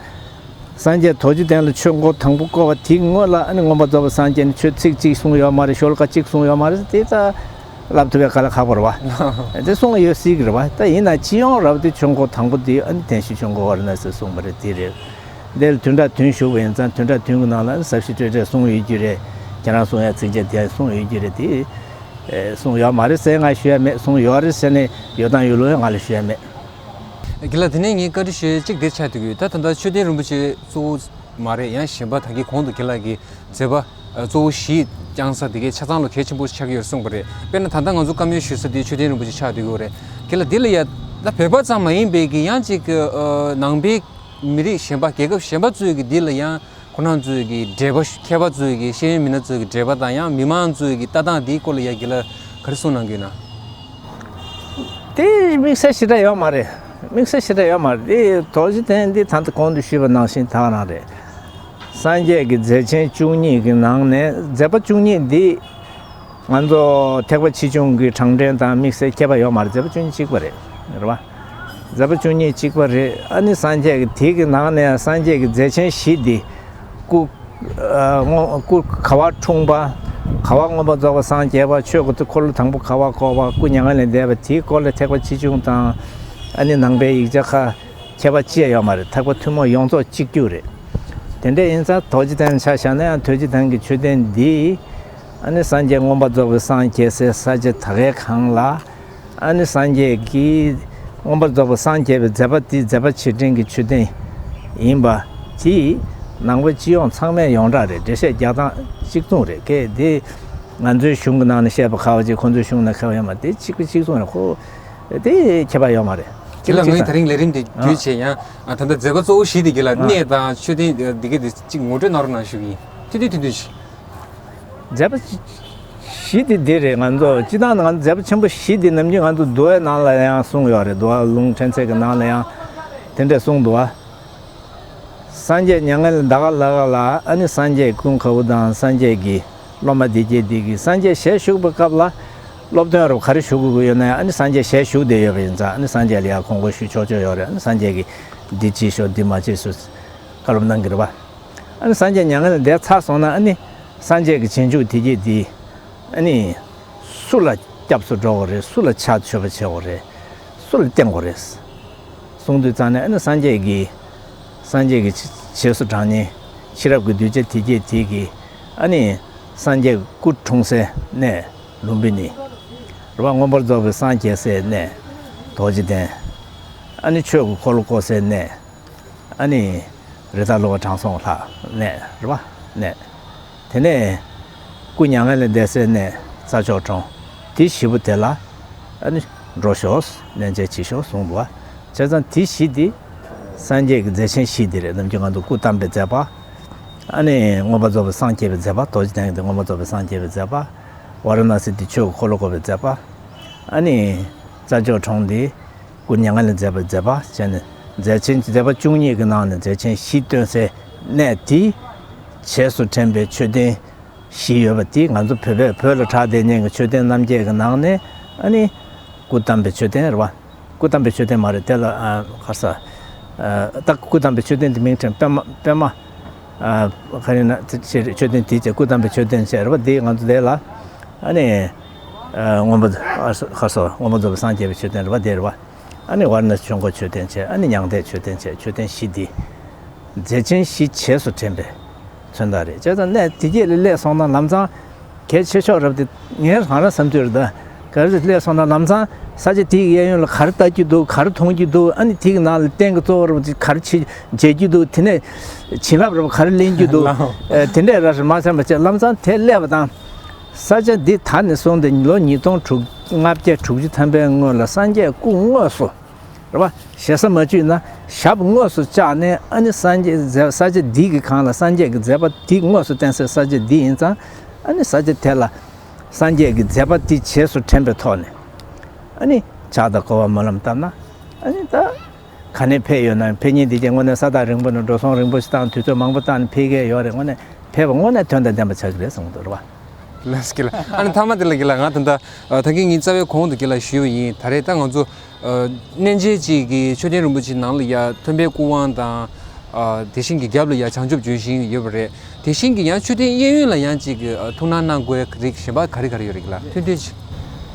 སངས་རྒྱས་རྡོ་རྗེ་གདན་ལ་ཆོས་འཁོར་དང་པོ་བསྐོར་བ་དེའི་སྔོན་ལ་ཨ་ནི་མངོན་པར་རྫོགས་པར་སངས་རྒྱས་ནས་ཆོས་ཚིག་གཅིག་གསུངས་ཡོད་མ་རེད། ཤོ་ལོ་ཀ་གཅིག་གསུངས་ཡོད་མ་རེད། དེ་ད་ལབ་ཐུབ་པའི་དཀའ་ལས་ཁག་པོ་རེད་བ། དེ་གསུངས་ཡོད་སྲིད་ཀྱི་རེད་བ། ད་ཡིན་ན་སྤྱི་ཡོངས་རབ་དེ་ཆོས་འཁོར་དང་པོ་དེ་ཨ་ནི་བདེན་བཞིའི་ཆོས་འཁོར་ཝཱ་ར་ཎ་སིར་གསུངས་པ་རེད། དེ་རེད། འདིར་བདུན་ཕྲག་བདུན་བཞུགས་པ་ཡིན་ཙང་བདུན་ཕྲག་བདུན་གྱི་ནང་ལ་ཟབ་ཞི་སྤྲོས་བྲལ་གསུངས་ཡོད་རྒྱུ་རེད། ཁྱེད་རང་གསུང་ཡ་ཚིགས་བཅད་དེ་གསུངས་ཡོད་རྒྱུ་རེད་དེ། ཨེ། གསུངས་ཡོད་མ་རེད་ཟེར་ང་ཞུ་ཡ་མེད། གསུངས་ཡོད་རེད་ཟེར་ནས་ཡོད་དང་ཡོད་ལུགས་ང་ལ་ཞུ་ཡ་མེད། རྒན་ལགས། དེ་ནས་ངས་བཀའ་འདྲི་ཞུ་ཡ་གཅིག་དེ་ཆགས་བསྡད་ཀྱི་ཡོད། ད་ད་ལྟ་མཆོད་རྟེན་རིན་པོ་ཆེ་གཙོ་བོ་མ་རེད། ཡང་གཞན་པ་ད་གིན་གོང་དུ་རྒན་ལགས་ཀྱིས་མཛད་པ་གཙོ་བོ་བཞི་བསྐྱངས་ས་དེ་གའི་ཆ་ཚང་ལ་གལ་ཆེན་པོ་ཆགས་ཀྱི་ཡོད་གསུངས་པ་རེད། དཔེར་ན་ད་ལྟ་ང་ཚོ་བཀའ་མོལ་ཞུ་ས་དེ་མཆོད་རྟེན་རིན་པོ་ཆེ་ཆགས་བསྡད་ཀྱི་ཡོད་རེད། རྒན་ལགས། འདི་ལ་ཡ་ད་བོད་པ་ཙམ་མ་ཡིན་པའི་གི་ཡང་ཅིག་གི་ཨ་ནང་པའི་མི་རིགས་གཞན་པ། རྒྱལ་ཁབ་གཞན་པ་ཚོའི་གི་འདི་ལ་ཡང་ཁོ་རང་ཚོའི་གི་འབྲེལ་བ། མཁས་པ་ཚོའི་གི་ཤེས་ཡོན་མི་སྣ་ཚོའི་གི་འབྲེལ་བ་དང་། ཡང་མི་མང་ཚོའི་གི་ལྟ་སྟངས་འདིའི་སྐོར་ལ་ཡ་རྒན་ལགས་ག་རེ་གསུང་གནང་གི་ཡོད་ན། དེ་དམིགས་བསལ་ཞེ་དྲག་ཡོད་མ་རེད། དམིགས་བསལ་ཞེ་དྲག་ཡོད་མ་རེད། དེ་རྡོ་རྗེ་གདན་འདི་ད་ལྟ་གོང་དུ་ཞུས་པ་ནང་བཞིན་ད་ག་རང་རེད། སངས་རྒྱས་ཀྱི་མཛད་ཆེན་བཅུ་གཉིས་ཀྱི་ནང་ནས་མཛད་པ་བཅུ་གཉིས་འདི་ང་ཚོ་ཐེག་པ་ཆེ་ཆུང་གི་གྲངས་འདྲེན་དང་དམིགས་བསལ་ཁྱད་པར་ཡོད་མ་རེད། མཛད་པ་བཅུ་གཉིས་གཅིག་པ་རེད། རེད་བ། མཛད་པ་བཅུ་གཉིས་གཅིག་པ་རེད། ཨ་ནི་སངས་རྒྱས་ཀྱི་དེ་གི་ནང་ནས་སངས་རྒྱས་ཀྱི་མཛད་ཆེན་བཞི་འདི་སྐུ། ཨ། སྔོ། སྐུ་ག་བ་འཁྲུངས་པ། ག་བ་མངོན་པར་རྫོགས་པར་སངས་རྒྱས་པ། ཆོས་ཀྱི་འཁོར་ལོ་དང་པོ་ག་བ་བསྐོར་བ། སྐུ་མྱ་ངན་ལས་འདས་པ། དེའི་སྐོར་ལ་ཐེག་པ་ཆེ་ཆུང་དང་། ཨ་ནི་ནང་པའི་ཡིག་ཆ་ཁག་ཁྱད་པར་ཅི་ཡང་ཡོད་མ་རེད། ཐེག་པ་ཐུན་མོང་ཡོངས་རྫོགས་གཅིག་གྱུར་རེད། དེ་འདྲ་ཡིན་ཙང་རྡོ་རྗེ་གདན་ཆ་བཞག་ན་ཡང་རྡོ་རྗེ་གདན་གྱི་མཆོད་རྟེན་འདི་ཨ་ནི་སངས་རྒྱས་མངོན་པར་རྫོགས་པར་སངས་རྒྱས་སའི་ས་ཆ་ད་གའི་གང་ལ། ཨ་ནི་སངས་རྒྱས་ཀྱིས་མངོན་པར་རྫོགས་པར་སངས་རྒྱས་པའི་མཛད་པ་དེ་མཛད་པ་ཆེ་འབྲིང་གི་མཆོད་རྟེན་ཡིན་པ་དེ་ནང་པའི་སྤྱི་ཡོངས་ཚང་མས་ཡོངས་གྲགས་རེད། འགྲེལ་བཤད་རྒྱག་སྟངས་གཅིག་མཚུངས་རེད། གལ་ཏེ་ང་ཚོའི་གཞུང་གི་ནང་ནས་བཤད་པ་ག་བ་ཅིག་ཁོང་ཚོའི་གཞུང་ནང་ག་བ་ཡོད་མ་རེད། དེ་གཅིག་པ་གཅིག་མཚུངས་རེད། ཁོ་དེ་ཁྱད་པར་ཡོད་མ་རེད། དེ་ལ་ངས་ད་རིང་ལས་རིམ་དེ་བརྒྱུད་བྱས་ཡང་ད་ལྟ་མཛད་པ་གཙོ་བོ་བཞི་དེ་གི་ལ་གནས་དང་མཆོད་རྟེན་འདི་ག་དེ་གཅིག་ངོ་སྤྲོད་གནང་རོགས་གནང་ཞུ་གི་ཡིན། ཐུང་ཐུང་ཐུང་ཐུང་ཞིག་མཛད་པ་བཞི་དེ་འདི་རེད། ང་ཚོ་སྤྱི་བཏང་ང་ཚོ་མཛད་པ་ཆེན་པོ་བཞི་དེ་ནམ་རྒྱུན་ང་ཚོ་འདུལ་བའི་ནང་ལ་ཡང་གསུངས་ཡོད་རེད། འདུལ་བ་ལུང་ཕྲན་ཚེགས་ཀྱི་ནང་ལ་ཡང་དེ་འདྲ་གསུངས་འདུག་བ། སངས་རྒྱས་མྱ་ངན་ལས་འདའ་ག་ལ་ག་ལ་ཨ་ནི་སངས་རྒྱས་ཀུན་དགའ་བོ་དང་སངས་རྒྱས་ཀྱི་སློབ་མ་སྡེ་བརྒྱད་འདི་གིས་སངས་རྒྱས་ཞལ་བཞུགས་པའི་སྐབས་ལ་སློབ་སྟོན་རུ་ག་རེ་ཞུ་དགོས་ཀྱི་ཡོད་ན་ཡང་ཨ་ནི་སངས་རྒྱས་ཞལ་བཞུགས་བསྡད་ཡོད་པ་ཡིན་ཙང་ཨ་ནི་སངས་རྒྱས་ལ་ཡང་དགོངས་པ་ཞུ་ཆོག་ཆོག་ཡོད་རེད། ཨ་ནི་སངས་རྒྱས་ཀྱིས་འདི་བྱེད་ཤོག་འདི་མ་བྱེད་ཤོག་བཀའ་སློབ་གནང་གི་རེད་བ། ཨ་ནི་སངས་རྒྱས་མྱ་ངན་ལས་འདས་ཚར་སོང་ན་ཨ་ནི་སངས་རྒྱས་ཀྱི་རྗེས་འཇུག་དེ་གྱད་དེ་ཨ་ནི་སུ་ལ་སྐྱབས་སུ་འགྲོ་དགོས་རེད། སུ་ལ་ཕྱག་མཆོད་པ་བྱེད་དགོས་རེད། སུ་ལ་བསྟེན་དགོས་རེད་གསུངས་དུས་ཙང་ནས་ཨ་ནི་སངས་རྒྱས་ཀྱི་སངས་རྒྱས་ཀྱི་རྗེས་སུ་འབྲང་མཁན་ཤེས་རབ་ཀྱི་གདུལ་བྱ་དེ་གྱད་དེ་གིས་ཨ་ནི་སངས་རྒྱས་སྐུ་འཁྲུངས་སའི་གནས་ལུམ་བི་ནི་རེད་བ། མངོན་པར་རྫོགས་པའི་སངས་རྒྱས་སའི་གནས་རྡོ་རྗེ་གདན། ཨ་ནི་ཆོས་ཀྱི་འཁོར་ལོ་བསྐོར་སའི་གནས། ཨ་ནི་རི་དྭགས་ཀླུ་དབང་དྲང་སྲོང་ལྷ་གནས་རེད་བ། གནས། དེ་ནས་སྐུ་མྱ་ངན་ལས་འདས་སའི་གནས་རྩྭ་མཆོག་གྲོང་། དེ་བཞི་པོ་དེ་ལ་ཨ་ནི་འགྲོ་ཤོག་ལེན་བྱས་བྱེད་ཤོག་གསུངས་འདུག་བ། བྱས་ཙང་དེ་བཞི་དེ་སངས་རྒྱས་ཀྱི་མཛད་ཆེན་བཞི་དེ་རེད། ནམ་རྒྱུན་ང་ཚོ་སྐུ་བལྟམས་པའི་མཛད་པ། ཨ་ནི་མངོན་པར་རྫོགས་པའི་སངས་རྒྱས་པའི་མཛད་པ། རྡོ་རྗེ་གདན་གྱི་མངོན་པར་རྫོགས་པའི་སངས་རྒྱས་པའི་མཛད་པ། ཝཱ་ར་ཎཱ་སི་དེ་ཆོས་ཀྱི་འཁོར་ལོ་བསྐོར་བའི་མཛད་པ། ཨ་ནི་རྩྭ་མཆོག་གྲོང་དེ་སྐུ་མྱ་ངན་ལས་འདས་པའི་མཛད་པ་བྱས་ནས་མཛད་ཆེན་མཛད་པ་བཅུ་གཉིས་ཀྱི་ནང་ནས་མཛད་ཆེན་བཞི་སྟོན་སའི་གནས་དེ་བྱེས་སུ་དྲན་པའི་མཆོད་རྟེན་བཞི་ཡོད་པ་དེ་ང་ཚོ་བོད་པས་བོད་ལ་གྲགས་བསྡད་མཁན་གྱི་མཆོད་རྟེན་རྣམ་བརྒྱད་ཀྱི་ནང་ནས་ཨ་ནི་སྐུ་བལྟམས་པའི་མཆོད་རྟེན་རེད་བ། སྐུ་བལྟམས་པའི་མཆོད་རྟེན་མ་རེད་དེ་ལ་ཨ་ག་རེ་ཟེར། ཨ་ད་སྐུ་བལྟམས་པའི་མཆོད་རྟེན་དེ་མིང་དྲན་པད་མ་པད་མ། ཨ་ག་རེ་ན་དེ་ཆེ་རེད། མཆོད་རྟེན་དེ་བྱས་སྐུ་བལྟམས་པའི་མཆོད་རྟེན་བྱས་རེད་བ། དེ་ང་ཚོ་དེ་ལ་ཨ་ནི་ཨ་མངོན་པ་ཨ་ག་རེ་ཟེར་མངོན་པར་རྫོགས་པའི་སངས་རྒྱས་པའི་མཆོད་རྟེན་རེད་བ། དེ་རེད་བ། ཨ་ནི་ཝཱ་ར་ཎཱ་སི་ཆོས་འཁོར་མཆོད་རྟེན་བྱས། ཨ་ནི་མྱང་འདས་མཆོད་རྟེན་བྱས། མཆོད་རྟེན་བཞི་འདི་མཛད་ཆེན་བཞི་བྱེས་སུ་དྲན་པའི་མཚོན་རྟགས་རེད། བྱས་ཙང་གནས་དེ་གྱད་ལ་སླེབས་སོང་ན་ལམ་སང་གལ་ཆེ་ཤོས་རབ་དེ་ངའི་རང་རང་བསམ་ཚུལ་རེད་ད། ག་རེ་སླེབས་སོང་ན་ལམ་སང་ས་ཆ་དེའི་གཡས་གཡོན་ལ་ག་རེ་ལྟ་རྒྱུ་འདུག་ག་རེ་མཐོང་རྒྱུ་འདུག་ཨ་ནི་དེའི་ནང་ལ་རྟེན་གྱི་གཙོ་བོ་རབ་ཅིག་ག་རེ་བྱེད་བྱེད་རྒྱུ་འདུག་དེ་ནས་བྱིན་རླབས་རབ་ག་རེ་ལེན་རྒྱུ་འདུག་ཨ་དེ་འདྲས་ར་རེ་མ་བསམ་པ་བྱས་ལམ་སང་དེ་སླེབས་པ་དང་། ས་ཆ་འདི་ད་ནས་བཟུང་སྟེ་ལོ་ཉིས་སྟོང་དྲུག་ལྔ་བརྒྱ་དྲུག་ཅུ་ཐམ་པའི་སྔོན་ལ་སངས་རྒྱས་སྐུ་དངོས་སུ་རེད་བ། ཞེ་ས་མ་བཅུག་ན་ཞབས་དངོས་སུ་བཅགས་ནས་ཨ་ནི་སངས་རྒྱས་མཛད་ས་ཆ་འདི་གི་སྒང་ལ་སངས་རྒྱས་ཀྱི་མཛད་པ་འདི་དངོས་སུ་བསྟན་སའི་ས་ཆ་འདི་ཡིན་ཙང་ཨ་ནི་ས་ཆ་དེ་ལ་སངས་རྒྱས་ཀྱི་མཛད་པ་འདི་རྗེས་སུ་དྲན་པའི་ཐོག་ནས་ཨ་ནི་ཕྱག་དང་སྐོར་བ་སྨོན་ལམ་བཏབ་ན་ཨ་ནི་ད། ག་ནས་ཕེབས་ཡོད་ན་ཕེབས་མཁན་དེ་ཀྱང་དངོས་གནས་ས་ཐག་རིང་པོ་ནས་འགྲོ་སོང་རིང་པོ་ཞིག་བཏང་དུས་ཚོད་མང་པོ་བཏང་ནས་ཕེབས་མཁན་ཡོད་རེད། དངོས་གནས་ཕེབས་པ་དངོས་གནས་དོན་དང་ལྡན་པ་ཆགས་ཀྱི་རེད་བསམ་གྱི་འདུག་རེད་བ། ལགས་སོ་ལགས། ཨ་ནི་མཐའ་མ་དེ་ལ་ཀྱི་ལ་ང་ད་ལྟ་ད་གིན་ངས་རྩ་བའི་གོང་དུ་ཀྱི་ལ་ཞུས་པ་ཡིན། ད་རེས་ད་ང་ཚོ་གནས་མཇལ་ཅིག་གི་མཆོད་རྟེན་རིན་པོ་ཆེ་ནང་ལ་ཡ་མཐོན་པོའི་སྐུ་དབང་དང་། ཨ་དེ་བཞིན་གྱི་རྒྱབ་ལ་ཡ་བྱང་ཆུབ་ལྗོན་ཤིང་ཡོད་པ་རེད། དེ་བཞིན་གྱི་ཡང་མཆོད་རྟེན་གཡས་གཡོན་ལ་ཡང་ཅིག་ཨ་ཐུགས་སྣང་གནང་དགོས་རིགས་གཞན་པ་ག་རེ་ག་རེ་ཡོད་རེད་ལགས། ཐུང་ཐུང་ཅིག་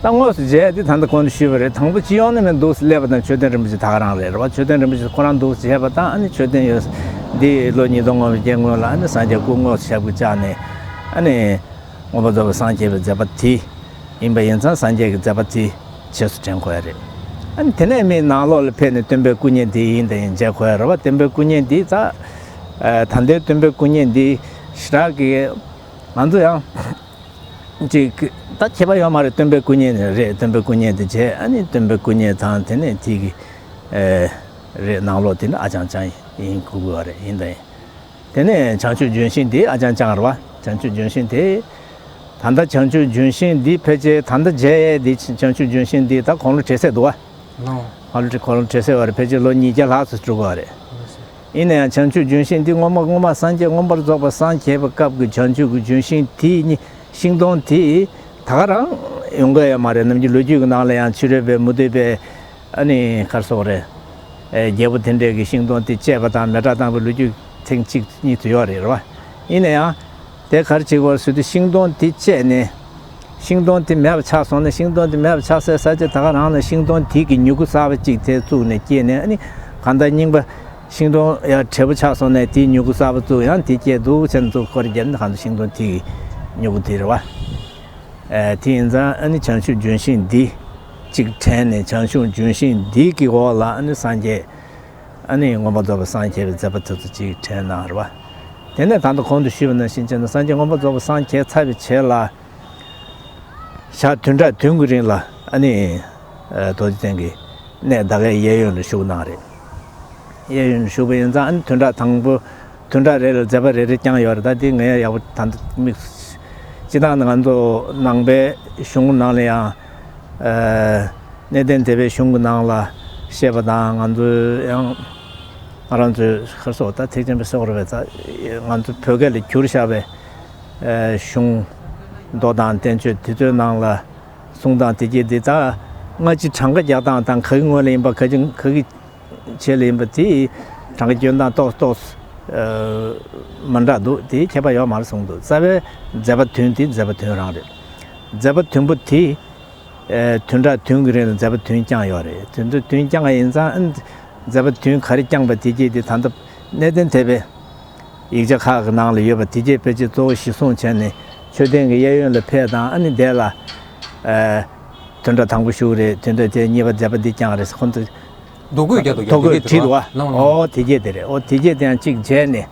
ད་དངོས་སུ་མཇལ་དེ་ད་ལྟ་གོང་དུ་ཞུས་པ་རེད། དང་པོ་སྤྱི་ཡོངས་ནས་མིན་འདུག་སེ་སླེབས་པ་དང་མཆོད་རྟེན་རིན་པོ་ཆེ་ད་ག་རང་རེད་རེད་བ། མཆོད་རྟེན་རིན་པོ་ཆེ་ཁོ་རང་འདུག་སེ་མཇལ་བ་དང་ཨ་ནི་མཆོད་རྟེན་ཡོད་འདི་ལོ་ཉིས་སྟོང་ལྔ་བརྒྱའི་སྔོན་ལ་ཨ་ནི་སངས་རྒྱས་སྐུ་དངོས་སུ་ཞབས་ཀྱིས་བཅགས་ནས་ཨ་ནི་མངོན་པར་རྫོགས་པའི་སངས་རྒྱས་པའི་མཛད་པ་དེ་ཡིན་པ་ཡིན་ཙང་སངས་རྒྱས་ཀྱི་མཛད་པ་དེ། རྗེས་སུ་དྲན་དགོས་ཡ་རེད། ཨ་ནི་དེ་ནས་མི་ནང་ལོགས་ལ་ཕེབས་ནས་སྟོན་པའི་སྐུ་བརྙན་དེ་ཡིན་དང་ཡིན་མཇལ་དགོས་ཡ་རེད་བ། སྟོན་པའི་སྐུ་བརྙན་འདི་ད་ད་ལྟའི་སྟོན་པའི་སྐུ་བརྙན་འདི་ཞེ་དྲག་གི་ང་ཚོ་ཡང་ཅིག་ད་ཁྱད་པར་ཡོད་མ་རེད། སྟོན་པའི་སྐུ་བརྙན་རེད། སྟོན་པའི་སྐུ་བརྙན་དེ་མཇལ། ཨ་ནི་སྟོན་པའི་སྐུ་བརྙན་དང་དེ་ནས་དེ་གི་རེད། ནང་ལོགས་དེ་ནི་ཨ་ཅང་ཅང་ཡིན་དགོས་ཀྱི་ཡོད་རེད། ཡིན་དང་ཡིན། དེ་ནས་བྱང་ཆུབ་ལྗོན་ཤིང་འདི་ཨ་ཅང་ཅང་རེད་བ། བྱང་ཆུབ་ལྗོན་ཤིང་དེ། ད་ལྟ་བྱང་ཆུབ་ལྗོན་ཤིང་འདི་ཕལ་ཆེར་ད་ལྟ་མཇལ་ཡས་འདི་བྱང་ཆུབ་ལྗོན་ཤིང་འདི་ད་དགུང་ལོ་བགྲེས་སེ་འདུག་བ། ལོ། ཧ་ལོ་ཁྲི་ཁོ་རང་བྲེལ་ཟེར་བ་རེད། ཕལ་ཆེར་ལོ་ཉིས་བརྒྱ་ལྷག་ཙམ་འགྲོ་གི་རེད། ཡིན་ན་ཡང་བྱང་ཆུབ་ལྗོན་ཤིང་འདི་སྔོན་མ་སྔོན་མ་སངས་རྒྱས་མངོན་པར་རྫོགས་པར་སངས་རྒྱས་པའི་སྐབས་ཀྱི་བྱང་ཆུབ་ཀྱི་ལྗོན་ཤིང་དེ་ཉིད་ཤིང་སྡོང་དེ་ད་ག་རང་ཡོང་གི་ཡོད་མ་རེད། ནམ་རྒྱུན་ལོ་རྒྱུས་ཀྱི་ནང་ལ་ཡང་ཕྱི་རོལ་པའི་མུ་སྟེགས་པའི་ཨ་ནི་ག་རེ་ཟེར་དགོས་རེད། ཨེ། རྒྱལ་པོ་དེ་འདྲས་ཀྱིས་ཤིང་སྡོང་དེ་བཅད་པ་དང་མེ་སྲེག་བཏང་བའི་ལོ་རྒྱུས་ཐེངས་གཅིག་གཉིས་དུ་ཡོད་རེད། རེད་བ། ཡིན་ན་ཡང་དེ་ག་རེ་བྱེད་དགོས་ཟེར་དུས་ཤིང་སྡོང་དེ་བཅད་ནས་ཤིང་སྡོང་དེ་མེད་པ་ཆགས་སོང་ན། ཤིང་སྡོང་དེ་མེད་པ་ཆགས་སའི་ས་ཆ་ད་ག་རང་ལ་ཤིང་སྡོང་དེ་གི་མྱུ་གུ་གསར་པ་གཅིག་དེ་བཙུགས་ནས་སྐྱེས་ནས། ཨ་ནི་གང་ལྟར་རྙིང་པ་ཤིང་སྡོང་ཡང་བྲེལ་པོ་ཆགས་སོང་ནས་དེའི་མྱུ་གུ་གསར་པ་བཙུགས། ཡང་དེ་སྐྱེས་འདུག་བྱས་ནས་བཙུགས་སྐོར་བརྒྱབ་ནས་གང་ལྟར་ཤིང་སྡོང་དེ་གི་མྱུ་གུ་དེ་རེད་བ། ཨེ། དེ་ཡིན་ཙང་ཨ་ནི་བྱང་ཆུབ་ལྗོན་ཤིང་འདི་གཅིག་དྲན་ནས། བྱང་ཆུབ་ལྗོན་ཤིང་འདི་གི་འོག་ལ་ཨ་ནི་སངས་རྒྱས། ཨ་ནི་མངོན་པར་རྫོགས་པར་སངས་རྒྱས་པའི་མཛད་པ་དེ་ཚོ་གཅིག་དྲན་གནང་རེད་བ། དེ་ནས་ད་ལྟ་གོང་དུ་ཞུས་པ་ནང་བཞིན་བྱས་ན། སངས་རྒྱས་མངོན་པར་རྫོགས་པར་སངས་རྒྱས་ཚར་བའི་རྗེས་ལ་ཞག་བདུན་ཕྲག་བདུན་གྱི་རིང་ལ་ཨ་ནི་རྡོ་རྗེ་གདན་གྱི་གནས་དེ་གའི་གཡས་གཡོན་ལ་བཞུགས་གནང་རེད། གཡས་གཡོན་ལ་བཞུགས་པ་ཡིན་ཙང་། ཨ་ནི་བདུན་ཕྲག་དང་པོ་བདུན་ཕྲག་རེ་ལ་མཛད་པ་རེ་རེ་བསྐྱངས་ཡོད་རེད། ད་དེ་ངས་ཡག་པོ་ད་ལྟ་དམིགས། སྤྱིར་བཏང་ང་ཚོ་ནང་པའི་གཞུང་ནང་ལ་ཡང་། ཨ། གནས་བརྟན་སྡེ་པའི་གཞུང་གི་ནང་ལ་བཤད་པ་དང་། ང་ཚོའི་ཡང་ང་རང་ཚོའི་ཁར་སོགས་ད་ཐེག་ཆེན་པའི་སྐོར་བའི་ད་ང་ཚོ་བོད་སྐད་ལ་བསྒྱུར་བཞག་པའི་ཨ་གཞུང་མདོ་དང་བསྟན་བཅོས་དེ་ཚོའི་ནང་ལ་གསུང་སྟངས་དེ་གྱད་དེ། ད་སྔ་ཕྱི་གྲངས་ཀ་རྒྱག་སྟངས་དང་། ག་གི་སྔོན་ལ་ཡིན་པ། ག་གི་ག་གི་རྗེས་ལ་ཡིན་པ་དེ་གྲངས་ཀ་སྐྱོན་སྟངས་ཏོག་ཏོག་ཨ་མི་འདྲ་འདུག། དེ་ཁྱད་པར་ཡོད་མ་རེད་གསུངས་འདུག། རྩ་བའི་མཛད་པ་བདུན་དེ་མཛད་པ་བདུན་རང་རེད། མཛད་པ་བདུན་པོ་དེ་ཨ་བདུན་ཕྲག་བདུན་གྱི་རིང་ལ་མཛད་པ་བདུན་བསྐྱངས་ཡོད་རེད། བདུན་ཕྲག་བདུན་བསྐྱངས་པ་ཡིན་ཙང་། ཨ་ནི་མཛད་པ་བདུན་ག་རེ་བསྐྱངས་པ་དེ་གྱད་དེ་ད་ལྟ་གནས་བརྟན་སྡེ་པའི་ཡིག་ཆ་ཁག་གི་ནང་ལ་ཡོད་པ་དེ་གྱད་ཕལ་ཆེར་གཙོ་བོ་གཞི་བཟུང་བྱས་ནས་མཆོད་རྟེན་གྱི་གཡས་གཡོན་ལ་ཕེབས་དང་། ཨ་ནི་དེ་ལ་ཨ་བདུན་ཕྲག་དང་པོ་བཞུགས་རེད། བདུན་ཕྲག་དེ་གཉིས་པ་མཛད་པ་འདི་བསྐྱངས་རེད། ཁོང་ཚོ་རྡོ་བརྐོས་རྒྱག་འདུག། རྡོ་རྒྱག་བརྐོས་བྲིས་འདུག་བ། ལམ་ལམ། ཨོ་དེ་གྱད་དེ་རེད། ཨོ་དེ་གྱད་དེ་ཡང་གཅིག་མཇལ་ནས།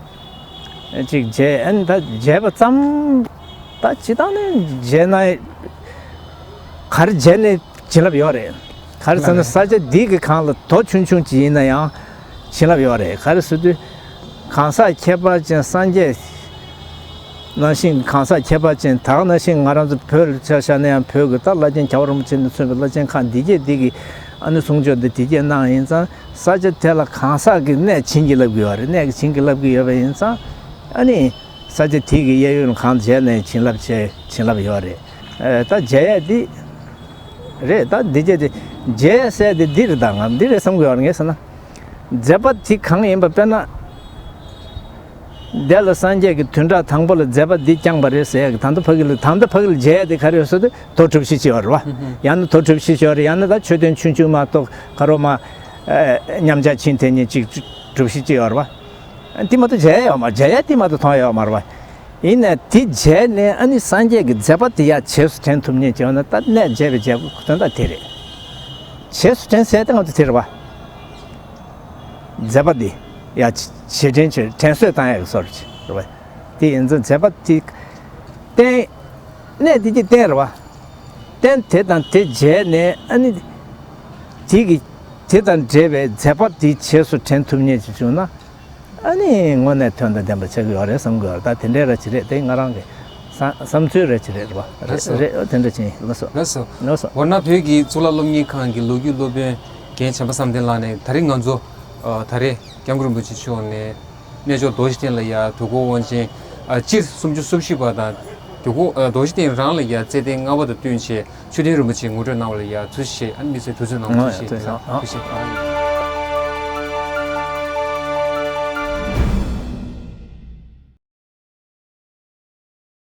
གཅིག་མཇལ། ཨ་ནི་ད་མཇལ་བ་ཙམ། ད་སྤྱིར་བཏང་ནས་མཇལ་ན་ག་རེ་མཇལ་ནས་བྱིན་རླབས་ཡོད་རེད། ག་རེ་ཟེར་ན། ས་ཆ་འདི་གི་སྒང་ལ་རྡོ་ཆུང་ཆུང་ཅིག་ཡིན་ན་ཡང་བྱིན་རླབས་ཡོད་རེད། ག་རེ་ཟེར་དུས་གང་ཟག་ཁྱད་པར་ཅན་སངས་རྒྱས་ནང་བཞིན། གང་ཟག་ཁྱད་པར་ཅན་ད་ག་ནང་བཞིན་ང་རང་ཚོ་བོད་ལ་ཆ་བཞག་ན་ཡང་བོད་ཀྱི་ད་བླ་ཆེན་རྒྱལ་བ་རིན་པོ་ཆེ་ནས་མཚོན་པའི་བླ་ཆེན་ཁག་འདི་གྱད་འདི་གི་ཨ་ནི་གསུང་ཆོས་འདི་འདི་གྱད་གནང་ཡིན་ཙང་། ས་ཆ་དེ་ལ་གང་ཟག་གི་གནས་བྱིན་གྱིས་བརླབས་ཀྱི་ཡོད་རེད། གནས་ཀྱིས་བྱིན་གྱིས་བརླབས་ཀྱི་ཡོད་པ་ཡིན་ཙང་། ཨ་ནི་ས་ཆ་དེ་གི་གཡས་གཡོན་གང་མཇལ་ནས་བྱིན་རླབས་ཆེ། བྱིན་རླབས་ཡོད་རེད། ཨ། ད་མཇལ་ཡས་འདི་རེད། ད་འདི་བྱས་ཏེ་མཇལ་ཡས་ཟེར་དེ་འདི་རེད། ད་ང་འདི་རེད་བསམ་གྱི་ཡོད་རེད། ངས་ཟེར་ན། མཛད་པ་དེ་གང་ཡིན་པ། དཔེར་ན་དེ་ལ་སངས་རྒྱས་ཀྱིས་བདུན་ཕྲག་དང་པོ་ལ་མཛད་པ་འདི་བསྐྱངས་པ་རེད་ཟེར་ཡས་ཀྱི། ད་ལྟ་ཕ་གི་ལ། ད་ལྟ་ཕ་གི་ལ་མཇལ་ཡས་དེ་ག་རེ་ཡོད་ཟེར་དུས་རྡོ་གྲུ་བཞི་ཅིག་ཡོད་རེད་བ། ཡང་ན་རྡོ་གྲུ་བཞི་ཅིག་ཡོད་རེད། ཡང་ན་ད་མཆོད་རྟེན་ཆུང་ཆུང་མ་གཏོགས་ག་རེ་མ། ཨ། མཉམ་གཞག་ཕྱིན་དེ་ཉིད་ཅིག་གྲུ་བཞི་ཅིག་ཡོད་རེད་བ། དེ་མ་གཏོགས་མཇལ་ཡས་ཡོད་མ། མཇལ་ཡས་དེ་མ་གཏོགས་མཐོང་ཡས་ཡོད་མ་རེད་བ། ཡིན་ནའི་དེ་མཇལ་ནས་ཨ་ནི་སངས་རྒྱས་ཀྱི་མཛད་པ་དེ་ཡར་རྗེས་སུ་དྲན་ཐུབ་མཁན་ཅིག་ཡོད་ན། ད་གནས་མཇལ་བའི་མཇལ་དོན་དག་དེ་རེད། རྗེས་སུ་དྲན་ཟེར་དེ་ང་ཚོ་དེ་རེད་བ། མཛད་པ་འདི་ཡར་རྗེས་དྲན་བྱེད། དྲན་གསོས་བཏང་ཡས་ཀྱི་བཟོ་འདྲ་ཅིག་རེད་བ། དེ་ཡིན་ཙང་མཛད་པ་དེ་རྟེན། གནས་དེ་གྱད་རྟེན་རེད་བ། རྟེན་དེ་དང་དེ་མཇལ་ནས་ཨ་ནི་དེ་གི་དེ་དང་འབྲེལ་བའི་མཛད་པ་དེ་རྗེས་སུ་དྲན་ཐུབ་མཁན་ཅིག་བྱུང་ན། ཨ་ནི་དངོས་གནས་དོན་དང་ལྡན་པ་ཆགས་ཀྱི་ཡོད་རེད་བསམ་གྱི་ཡོད་རེད། ད་དེ་འདྲའི་ར་ཅིག་རེད། དེ་ང་རང་གི་བསམ་བསམ་ཚུལ་ར་ཅིག་རེད། རེད་བ། རེད་སོ། རེད། ཨོ་དེ་འདྲ་ཅིག་ཡིན། ལགས་སོ། ལགས་སོ། ལགས་སོ། ཝཱ་ར་ཎ་བོད་ཀྱི་གཙུག་ལག་སློབ་གཉེར་ཁང་གི་ལོ་རྒྱུས་སློབ་དཔོན་རྒན་བྱམས་པ་བསམ་གཏན་ལགས་ནས། ད་རེས་ང་ཚོ་ཨ་ད་རེས་སྐྱབས་མགོན་རིན་པོ་ཆེ་མཆོག་ནས་གནས་མཆོག་རྡོ་རྗེ་གདན་ལ་ཡ་དུས་འཁོར་དབང་ཆེན་ཨ་སྤྱི་སུམ་ཅུ་སོ་བཞི་པ་དང་། དུས་འཁོར་ཨ་རྡོ་རྗེ་གདན་རང་ལ་ཡ་རྩེ་ལྡན་ལྔ་པ་དང་བསྟུན་བྱས་མཆོད་རྟེན་རིན་པོ་ཆེ་ངོ་སྤྲོད་གནང་བ་ལ་ཡ་ཐུགས་རྗེ་ཆེ། ཨ་ནི་དམིགས་བསལ་དུས་ཚོད་གནང་བ་ཐུགས་རྗེ་ཆེ། ཐུགས་རྗེ་ཆེ།